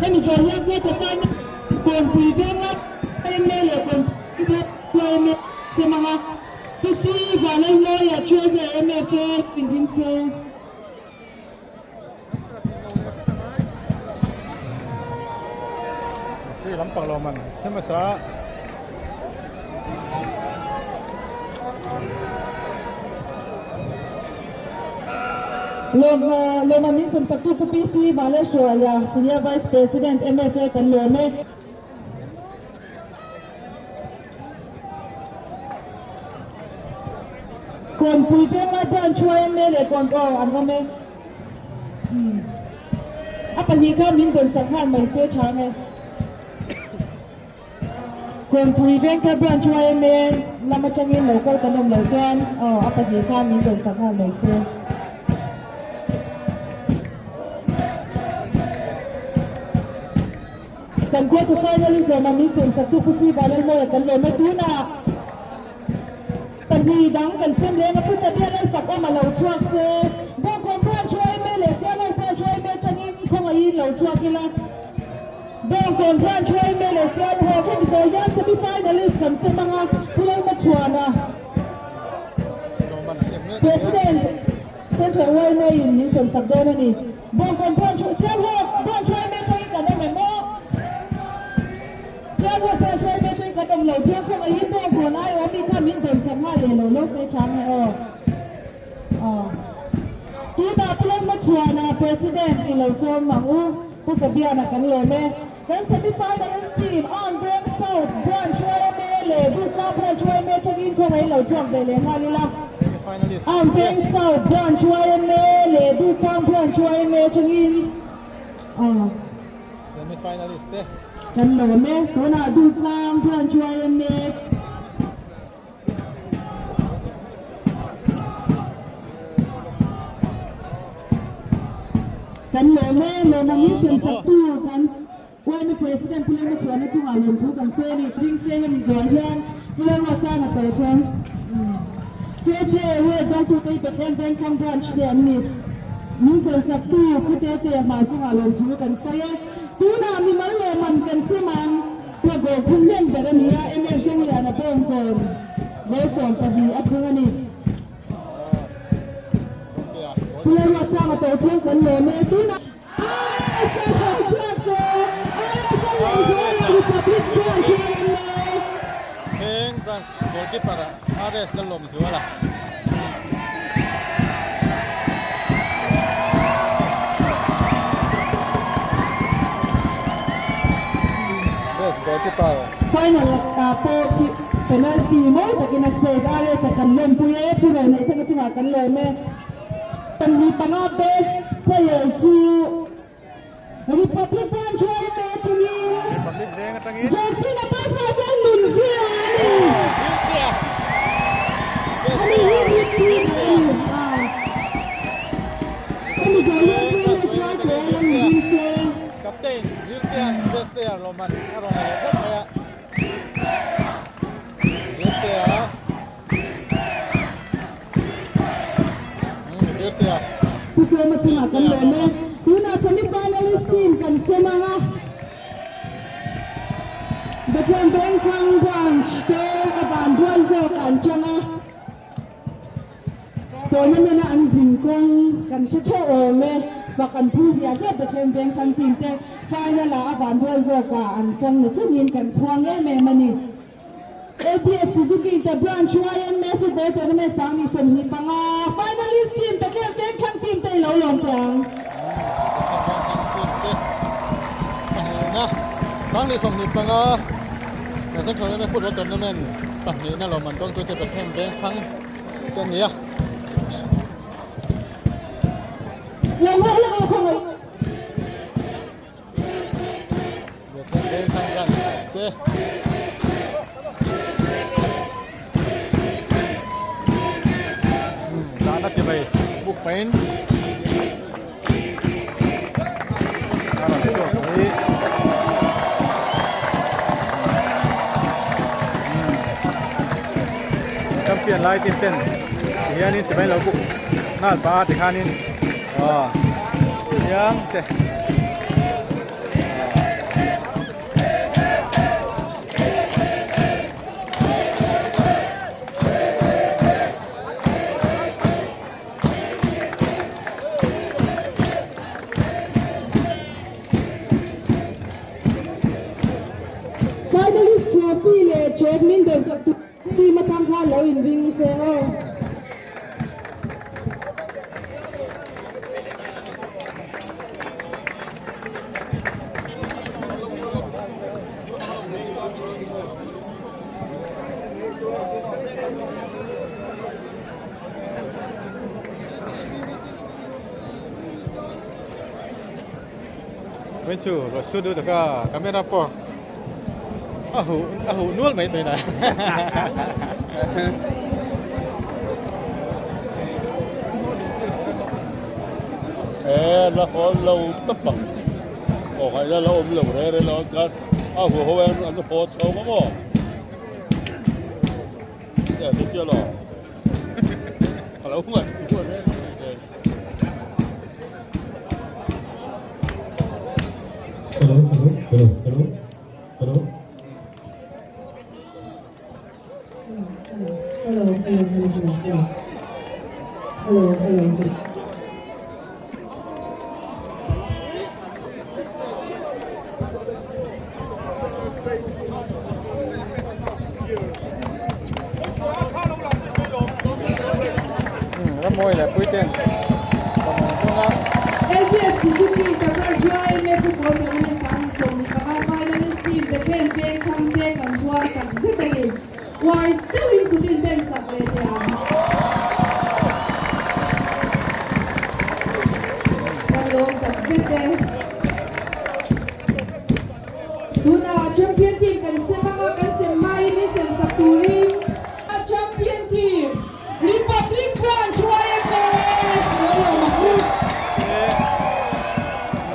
Hemi zawh hian quarter final Kawnpui venga yma leh Kawnpui yma sem anga PC Vanlalmawia Treasurer MFA inring se. Khi lampang lo man sem hmasa. Lawm lawma min sawmsaktu Pu PC Valeshwaya, Senior Vice President MFA kan lawm e. Kawnpui Venglai Branch yma leh Kawn aw an awm e. A pahnih kha min dawnsak nghal mai se tha ang e. Kawnpui Vengthar Branch yma lam atangin lo kal kan awm loh chuan aw a pahnih kha min dawnsak nghal mai se. Kan quarter finalist lawmah min siamsaktu Pu Si Vanlalmawia kan lawm e. Tunah pahnih dang kan sem leng a, Pu Fabian Lalfak awm a lo chhuak se. Bawngkawn Branch yma leh Sialhawk Branch yma atangin khawngaihin lo chhuak ila. Bawngkawn Branch yma leh Sialhawk hemi zawh hian semi finalist kan sem anga, Pu Lalmachhuana, President Central yma in min semsak dawn a ni. Bawngkawn Branch Sialhawk Branch yma atangin kan awm em aw? Sialhawk Branch yma atangin kan awm lo chuan khawngaihin Bawngkawn aiawh mi kha min dawnsak nghal leh lo lo se tha nge aw. Aw. Tunah Pu Lalmachhuana President i lo sawm ang u. Pu Fabiana kan lawm e. Kan semi finalist team Arm Veng South Branch yma leh Durtlang Branch yma atangin khawngaih lo chhuak ve leh nghal ila. Arm Veng South Branch yma leh Durtlang Branch yma atangin kan lawm e. Tunah Durtlang Branch yma. Kan lawm e, lawmawm in sem sak tu kan yma President Pu Lalma Chhuana chungah lawmthu kan sawi a ni. Ring se hemi zawh hian Pu Lalma Sanga tawh chuan Fair Play Award dawngtute hi Bethlehem Vengthlang Branch te an ni. Min sem sak tu Pu Tete Hmar chungah lawmthu kan sawi e. Tunah mimal lawmman kan sem ang. Ka goal khung hnem ber a ni a, MS Dungliana Bawngkawn goal 12 a khung a ni. Pu Lalruatsanga tawh chuan kan lawm e, tunah RS a tho chhuak se, RS a lawm zual a, Republic Branch a awm e. Heng branch goalkeeper ah RS la lawm zual a. Best goalkeeper. Final ah pawh khi penalty mawi takin a save a, RS a kan lawmpui e, Pu Roneihthanga chungah kan lawm e. Pahnih panga best player chu Republic Branch yma atangin Republic veng atangin Jersey number 5 hian Nunzia a ni. Zirtea best Ani hi player midfielder a ni. Hemi zawh hian Previous lai te a la inring se. Captain Zirtea'n best player lawmman a rawn la leh vek mai a. Zirtea Zirtea. Pu Sawma chungah kan lawm e. Tunah semi finalist team kan sem ang a. Bethlehem Vengthlang Branch te a van dual zawk an chang a. Tournament a an zin kawng kan hre theuh awm e. Fak an phu hiah hiah Bethlehem Vengthlang team te final ah a van dual zawk ah an chang na chungin kan chhuang em em a ni. LPS Suzuki te Branch YMA Football Tournament 2025 Finalist Team Bethlehem Vengthlang Team te i lo lawm teh ang. Bethlehem Vengthlang Team te pahnihna 2025 Central YMA Football Tournament pahnihna lawmman dawngtute Bethlehem Vengthlang te an ni a. Lo nghak lawk aw khawngaih. Zahna chi mai buk pahin a rawn chhuak hi champion lai team ten tihianin chibai lo buk nghal pah a tikhanin aw chiang te. Trophy leh cheque min dawnsak tur team atang khan lo inring se aw. Mai chu ruah sur deuh taka camera pawh a huh a huh nual mai thei na. E la haw lo tawp ang aw hai la la awm lo re re lo khan a huh ho em an haw chho ngawm aw e chu tia lo a lo ngaih Hello, hello, hello, hello, hello. Hello, hello, hello, hello, hello. Hello, hello, hello. Rammawi leh Puiten lawmawm kawnga. LPS Suzuki Tagore Joy Me Football Tournament 2015 Finalist Team Bethlehem Peng Thangte kan chhuang tak zet a ni. Uar deuhin kut in bank sak leh teh ang. Kan lawm tak zet e. Tunah Champion Team kan sem anga kan sem hmain i sem sak turin Champion Team Republic Branch YMA lo lawm ang u.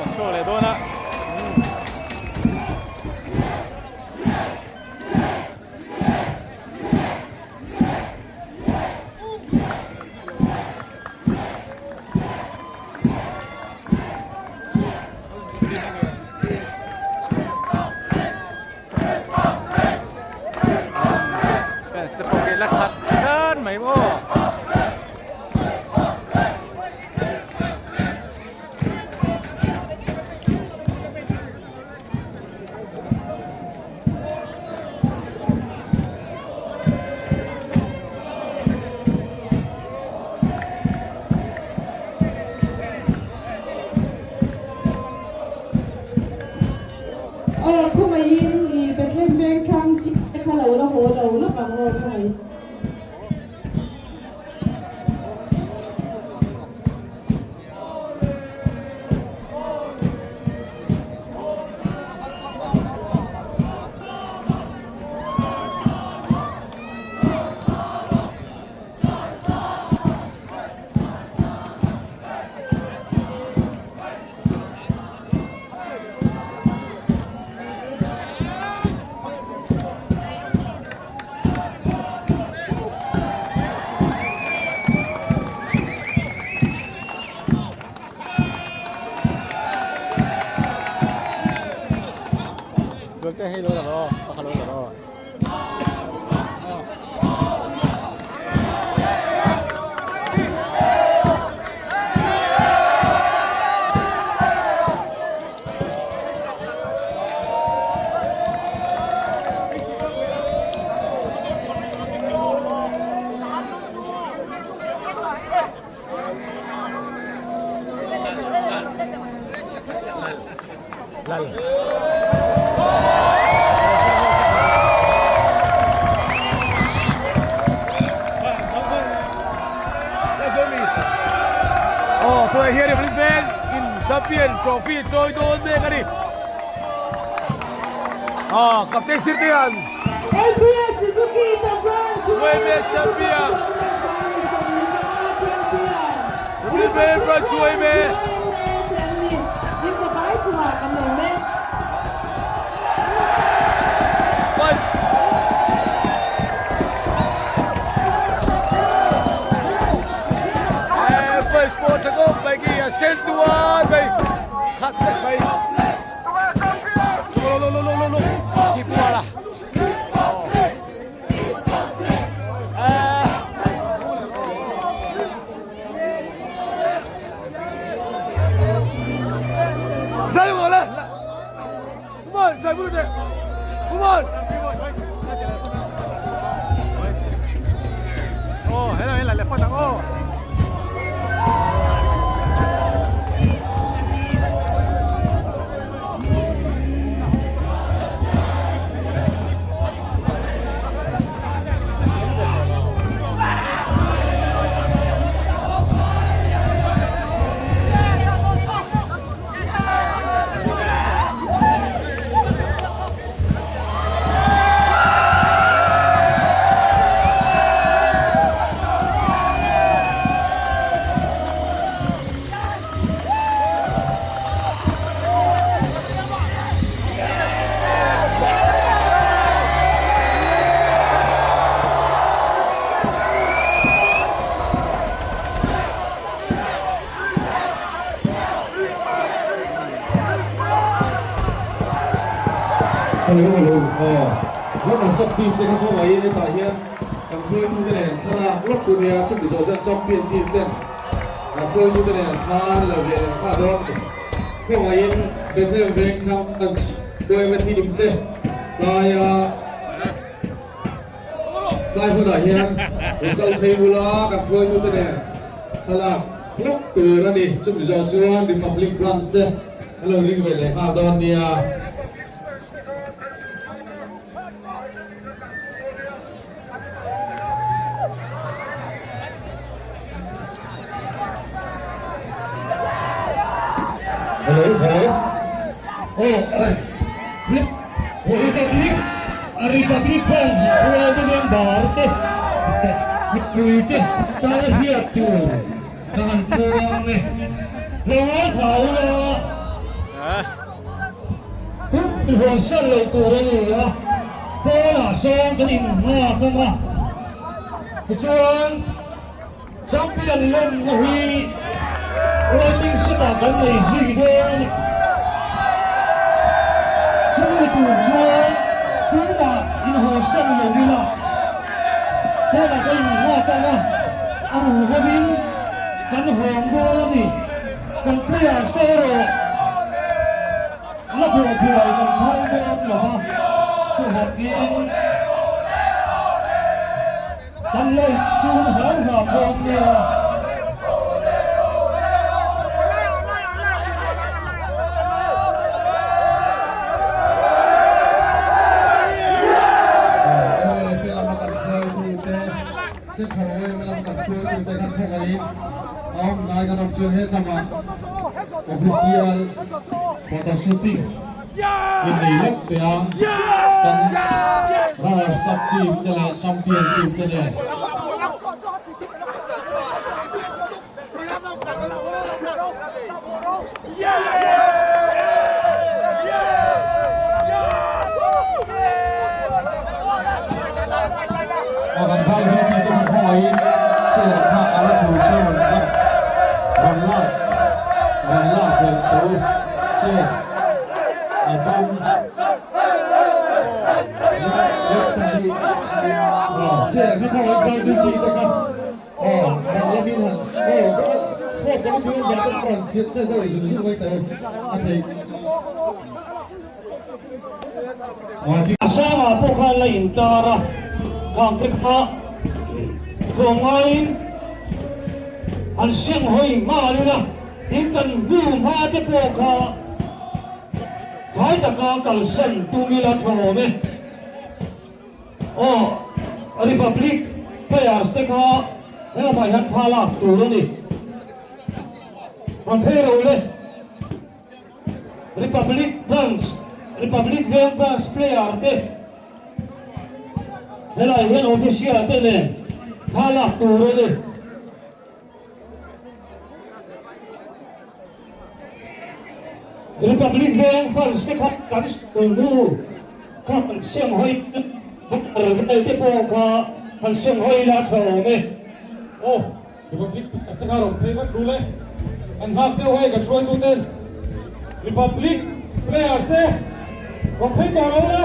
An chhuak leh dawn a. Fans te pawh hi la khat than mai maw. Aw khawngaihin i Bethlehem veng thlang te kha lo la haw lo lawk ang aw khawngaihin. Dulte hei lo la rawh, pakhat lo la rawh. Aw tunah hian Republic Bank in champion trophy chawi dawn mek a ni. Ah, Captain Sirtean. LPS Suzuki the branch. Women champion. Republic Bank branch Women. First. First sport ta ko pai ki sel tuan pai khat pai lo lo lo lo lo lo ki pua la Zai mo le. Come on, zai mo le. Come on! Oh, hello, hello, le phát oh. Hello hello aw runners up team te kha khawngaihin hetah hian kan hruaitute nen thlalak lawk tur nia chumi zawh chuan champion team ten kan hruaitute nen thla an lo ve leh nghal dawn a ni. Khawngaihin Bethlehem Vengthlang Branch Yma team te tlaia Tlai hunah hian rawn kal thei ula kan hruaitute nen thlalak lawk tur a ni. Chumi zawh chuan Republic Branch te an lo ring ve leh nghal dawn nia. Hello, hello. Oh, Republic, Republic Branch World member te mipui te tana hriat tur ka han puang ang e. Lo ngaithla ula, tun hawnsan loh tur a ni a, pawnah sawn kan innghak ang a, tichuan Champion lawmna hi waiting shed ah kan nei zui dawn a ni. Chumi tur chuan tunah inhawsan lo ila pawnah kan innghak ang a, a ru hovin kan hawng dawn a ni. Kan players te erawh la buai buai kan phal dawn lo va, chuvangin Kan lei chun hlar hla khawm nia. MLA lama kan hruaitute, Central yma lama kan hruaitute kan khawngaihin a awm ngai kan awm chuan hetlama official photo shooting in nei lawk teh a, kan runners up team te leh champion team te nen. A kan phai hi tih te kan khawngaihin chair kha a la tur chuan rawn lak rawn lak rawn lak belh tawh u chair a bawm chair kha khawngaih phai duty te kha aw rawn lamin han aw chhuak kan thu an te kha rawn chet deuh zung zung mai tawh a theih. A sangah pawh khan la intar a, khang te kha tlawmngaiin an seng hawi nghal ila, in kan hnu hma te pawh kha fai taka kalsan tum ila tha awm e. Aw, Republic players te kha helamah hian thla lak tur a ni. Rawn phei ro le. Republic Branch, Republic Veng Branch player te helai hian official te nen thla lak tur a ni. Republic Veng fans te kha kan school hnu kha han siam hawi vel te pawh kha han siam hawi la tha awm e. Aw. Republic sangha rawn phei vat rul e. Kan nghak cheu hei kan hruaitu ten Republic players te rawn phei tawh lo le.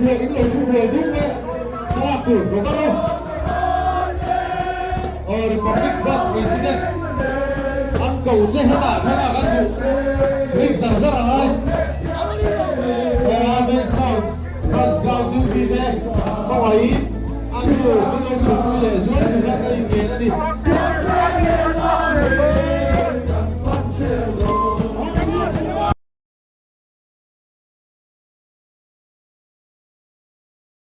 Khiang in lo thu rual duh mai thlalak tur lo kal aw. Aw Republic Branch President an ko che hetah thlalak an duh ring zar zar a ngai. Helai Bank South Branch Ground duty te hmangaihin an tur min lo chhukpui leh zual tura ka inngen a ni.